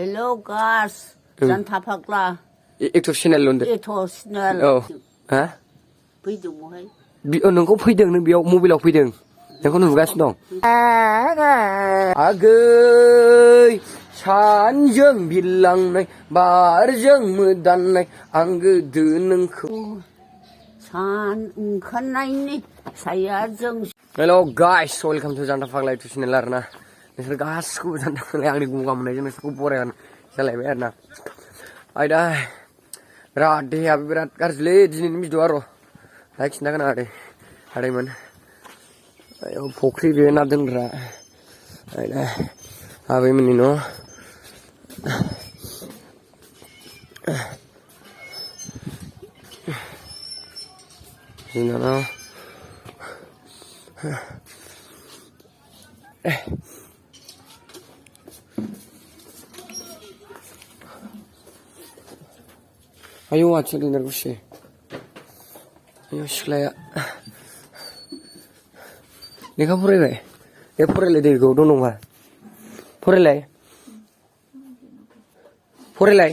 Hello guys, Santa Fakla. Ito channel luôn đấy. Ito channel. Hả? Video mua hay. Nunggu puyeng nung biau mobil aku puyeng. Yang kau nugas dong. Agai sanjung bilang nai, barjung mudan nai, angge duneng ku. San kanai ni saya jeng. Hello guys, welcome to Santa Fakla itu channel arna. Nisar gas ku Santa Fakla yang di gua mana aja nisar ku porean. Selai berna. Aida. Berat deh, abi berat karjle di sini mis doaro. Like sini kan ada mana? Ayo pokri dia nak dengar. Aida. Abi mana no? Ini no. Ayo aja dengar gue. Ayo selaya. Ni kau pura le? Ya pura le deh kau dong apa? Pura le? Pura le?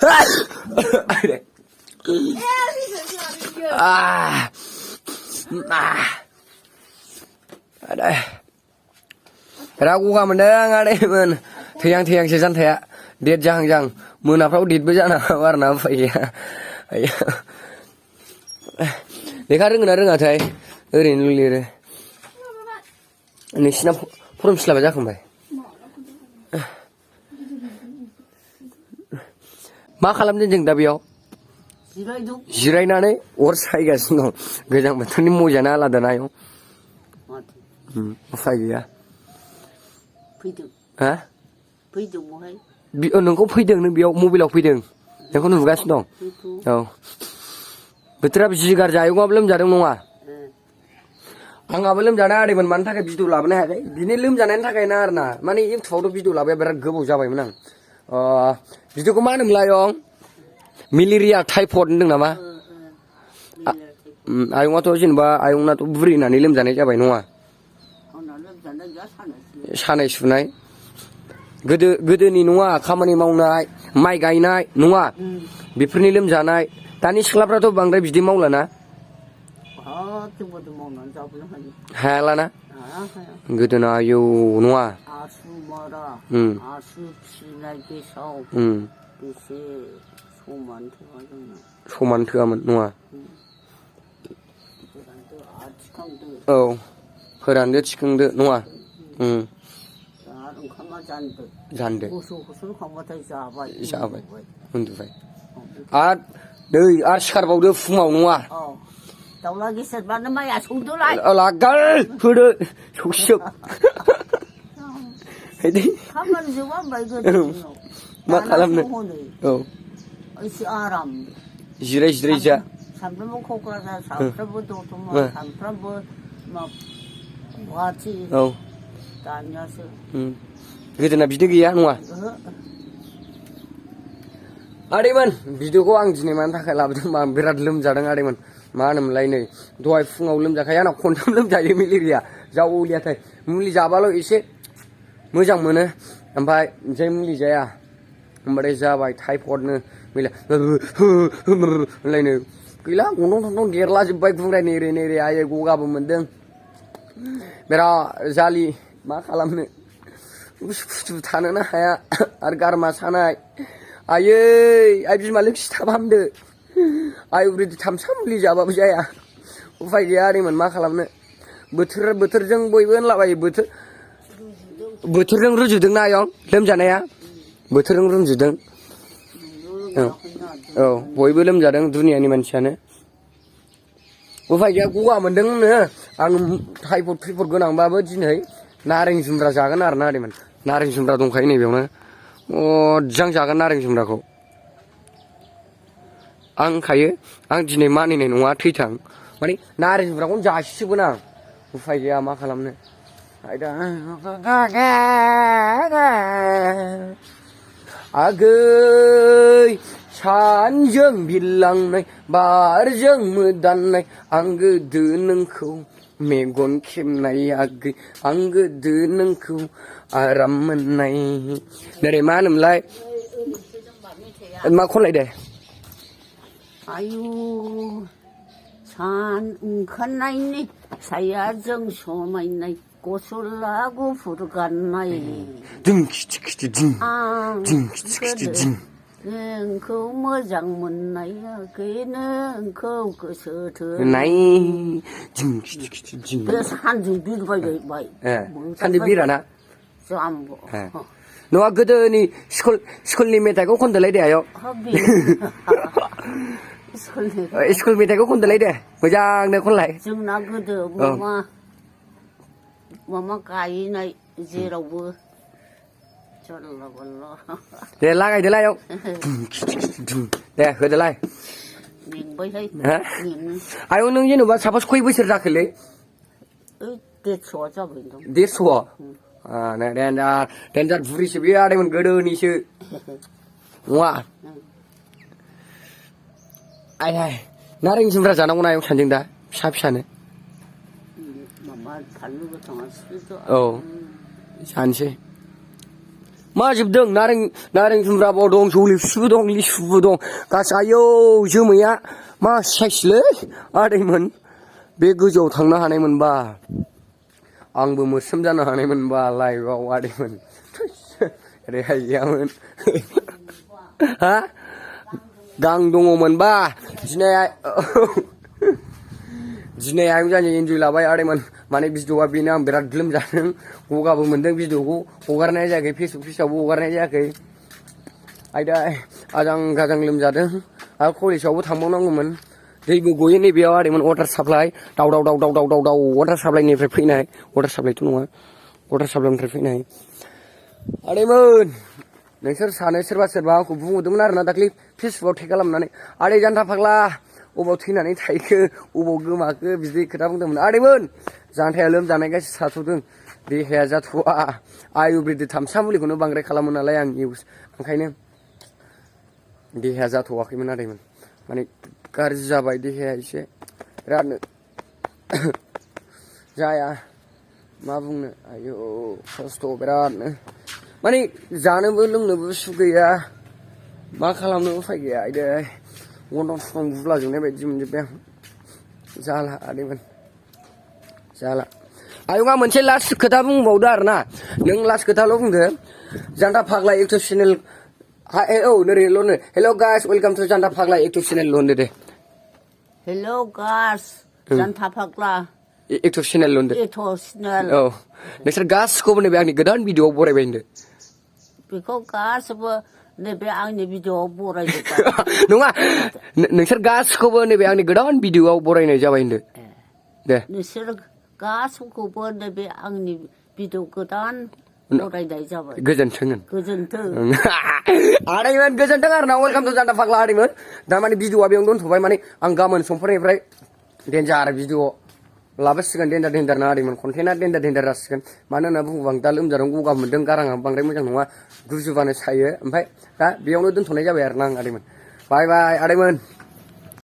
Ada. Ada. Ragu kamu dah ada mana? Tiang season tiang. Diet jang munafrau diet bejana warna apa ya ayo देखा रोङा थाय ओरैनो लिरो नोंसिना form फिलापा जाखांबाय मा खालामदों जों दा बेयाव जिरायनानै अर सायगासिनो दं गोजां बोथोरनि मजायानो आलादा ना आयं उफाय गैया फैदों हा फैदों बहाय नोंखौ फैदों नों बेयाव मबाइलाव फैदों नोंखौ नुगासिनो दं औ बोथोरा जिगार जायोगौआबो लोमजादों नङा आंहाबो लोमजानाय आदैमोन मानि थाखाय भिडिअ लाबोनो हायाखै बिनि लोमजानायनि थाखाय ना आरोना माने इउटुबावथ' भिडिअ लाबोया बिराद गोबाव जाबायमोन आं भिडिअखौ मा होनोमोनलाय आयं मेलेरिया टाइफयड होनदों नामा आयंआथ' जेनेबा आयंनाथ' बुरिनानै लोमजानाय जाबाय नङा सानाय सुनाय गोदोनि नङा खामानि मावनाय माइ गायनाय नङा बेफोरनि लोमजानाय दानि सिख्लाफ्राथ' बांद्राय बिदि मावलाना हायालाना गोदोना आयौ नङा समान थोआमोन नङा औ फोरानदो थिखांदो नङा जानदो जाबाय उन्दुबाय आरो दै आरो सिखारबावदो फुङाव नङा दाउला गेसेरबानो माइया सौदोलाय लागाल होदो सौसिजोब खामानि जोबा होनबाय गोदो मा खालामनो औ एसे आराम जिराय जा सानफ्रामबो क'क्राझार सानफ्रामबो दतमा सानफ्रामबो गुवाहाटि औ दानियासो गोदोना बिदि गैया नङा आदैमोन भिडिअखौ आं दिनै मानि थाखाय लाबोदों आं बिराद लोमजादों आदैमोन मा होनोमोनलाय नै दहाय फुङाव लोमजाखायो आंनाव खनथाम लोमजायो मेलेरिया जावलियाथाय मुलि जाबाल' एसे मोजां मोनो ओमफ्राय जै मुलि जाया होमबाथाय जाबाय टाइफयडनो होनलायनो गैला गन्थं थन्थं देरलाजोब्बाय गुंग्राय नेरे आयै गगाबो मोनदों बिराद जालि मा खालामनो उसु थानोनो हाया आरो गारमा सानाय आयै आइ बिमा लोखि थाब हामदो आयुर्वेदिक थामसा मुलि जाबाबो जाया उफाय गैया आदैमोन मा खालामनो बोथोरजों बयबो होनलाबायो बोथोरजों रुजुदोंना आयं लोमजानाया बोथोरजों रुजुदों औ बयबो लोमजादों दुनियानि मानसियानो उफाय गैया गगा मोनदोंनो आं टाइफयड गोनांबाबो दिनै नारें जुमब्रा जागोन आरोना आदैमोन नारें जुमब्रा दंखायो नैबेयावनो मोजां जागोन नारें जुमब्राखौ आं खायो आं दिनै मानिनाय नङा थैथां माने नारें जुमब्राखौनो जासिजोबगोन आं उफाय गैया मा खालामनो आगै सानजों बिरलांनाय बारजों मोदाननाय आं गोदो नोंखौ मेगन खेबनाया आं गोदो नोंखौ आराम मोननाय नोरै मा होनोमोनलाय मा खनलायदो आयु सान ओंखारनायनि सायाजों समायनाय गस्ला गुफुर गाननाय आं गोदो नोंखौ मोजां मोननायाखै नोंखौ गोसो थोनाय बे सानजों बिरबायबाय सानजों बिराना जाम्बो नङा गोदोनि स्कुलनि मेथाइखौ खनदोलाय दे आयौ स्कुल मेथाइखौ खनदोलाय दे मोजांनो खनलाय जोंना गोदो मामा गायनाय जेरावबो दे लागायदोलाय आयौ दे होदोलाय मेंबायहाय आयौ नों जेनेबा सापस खय बोसोर जाखोलै 150 जाबाय दं 150 देन्जार बुरिसो बे आदैमोन गोदोनिसो नङा आय नारें जुमब्रा जानांगौ ना आयौ सानदों दा फिसा फिसानो औ जानोसै मा जोबदों नारें जुमब्राबो दं जलफिबो दं लिसुबो दं गासै आयौ जोमैया मा साइसलै आदैमोन बे गोजौआव थांनो हानाय मोनबा आंबो मोस्रोम जानो हानाय मोनबा लाइफआव आदैमोन रेहाय गैयामोन हा गां दङमोनबा दिनै आयं जानि इन्जय लाबाय आदैमोन माने भिडिअआ बेनो आं बिराद लोमजादों गगाबो मोनदों भिडिअखौ हगारनाय जायाखै फेसबुकआवबो हगारनाय जायाखै आयदा आजां गाजां लोमजादों आरो कलेजावबो थांबावनांगौमोन दैबो गयो नैबेयाव आदैमोन वाटार साप्लाइ दाव वाटार साप्लाइनिफ्राय फैनाय वाटार साप्लाइथ' नङा वाटार साप्लाइनिफ्राय फैनाय आदैमोन नोंसोर सानो सोरबा आंखौ बुंहरदोंमोन आरोना दाख्लै फेसबुकआव टेग खालामनानै आदै जान्था फाग्ला अबाव थैनानै थाहैखो अबाव गोमाखो बिदि खोथा बुंदोंमोन आदैमोन जान्थाया लोमजानायखायसो थाथ'दों देहाया जाथ'वा आयुर्वेदिक थामसा मुलिखौनो बांद्राय खालामो नालाय आं ओंखायनो देहाया जाथ'वाखैमोन आदैमोन माने गाज्रि जाबाय देहाया एसे बिरादनो जाया मा बुंनो आयौ खस्थ' बिरादनो माने जानोबो लोंनोबो सु गैया मा खालामनो उफाय गैया आयदै गन्थं सं बुलाजोबनाय बायदि मोनजोब्बाय आं जाला आदैमोन जाला आयंआ मोनसे लास्ट खोथा बुंबावदो आरोना नों लास्ट खोथाल' बुंदो जान्था फाग्ला इउटुब चेनेल औ नोरै हेल' गाइस वेलकाम टु जान्था फाग्ला इउटुब चेनेल होनदो दे हेल' गाइस जान्था फाग्ला इउटुब चेनेल होनदो औ नोंसोर गासिखौबो नैबे आंनि गोदान भिडिअआव बरायबाय होनदो बेखौ गासिबो नैबे आंनि भिडिअआव बरायजोब्बाय नङा नोंसोर गासिखौबो नैबे आंनि गोदान भिडिअआव बरायनाय जाबाय होनदो दे नोंसोर गासिखौबो नैबे आंनि भिडिअ गोदान बरायनाय जाबाय गोजोन्थों गोजोन्थों आदैमोन गोजोन्थों आरोना वेलकाम टु जान्था फाग्ला आदैमोन दा माने भिडिअआ बेयावनो दोनथ'बाय माने आं गाबोन समफोरनिफ्राय देन्जार भिडिअ लाबोसिगोन देन्जार ना आदैमोन कन्टेन्टआ देन्जार जासिगोन मानो होनना बुङोबा आं दा लोमजादों गगा मोनदों गाराङा बांद्राय मोजां नङा गुजुबानो सायो ओमफ्राय दा बेयावनो दोनथ'नाय जाबाय आरोना आं आदैमोन बाय बाय आदैमोन